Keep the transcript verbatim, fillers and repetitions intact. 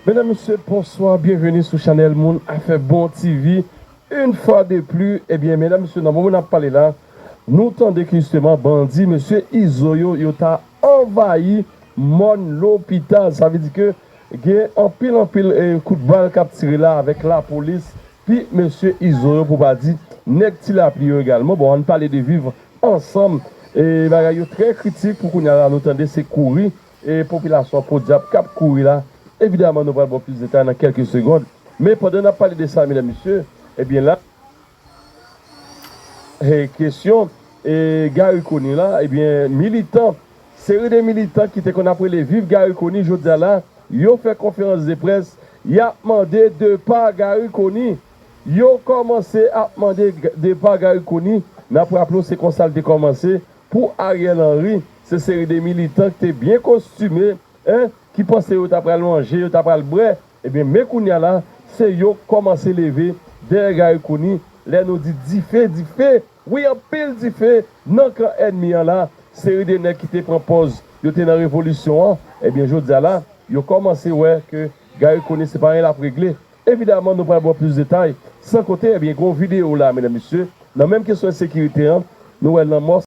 Medam, mesye, bonswa, byenveni sou chanèl Moun Afè Bon T V. Yon fwa de pli, ebyen, medam, mesye, nan moman n ap pale la, nou tande ke jisteman bandi, mesye Izo yo, yo ta anvayi mòn lopital. Sa vle di ke gen anpil, anpil eh, kout bal k ap tire la avèk lapolis, pi mesye Izo yo, pou pa di nèg Ti Lapli yo egalman. Bon, ann pale de Viv Ansanm. E bagay yo trè kritik pou kounye a la, nou tande se kouri. E popilasyon podyab k ap kouri la. Evidaman, nou pral ba w plis detay nan kèlke segond. Men pandan n ap pale de sa, medam, mesye, ebyen la, e kesyon e Garry Conille la, ebyen, militan, seri de militan ki te konn ap rele Viv Garry Conille, jodi a la, yo fè konferans de près, y ap mande depa Garry Conille. Yo kòmanse ap mande g- depa Garry Conille. N ap raple w, se konsa l te kòmanse pou Ariel Henry. Se seri de militan ki te byen kostime, en, ki panse yo ta pral manje, yo ta pral bwè. Ebyen, men kounye a la, se yo k kòmanse leve dèyè Garry Conille. Lè nou di dife, dife, wi, anpil dife nan kan ènmi an la. Seri de nèg ki te pran pòz yo te nan revolisyon an, ebyen, jodi a la, yo kòmanse wè ke Garry Conille se pa anyen l ap regle. Evidaman, nou pral ba w plis detay. San konte, ebyen, gen yon videyo la, medam, mesye, nan menm kesyon ensekirite an, nou wè lanmò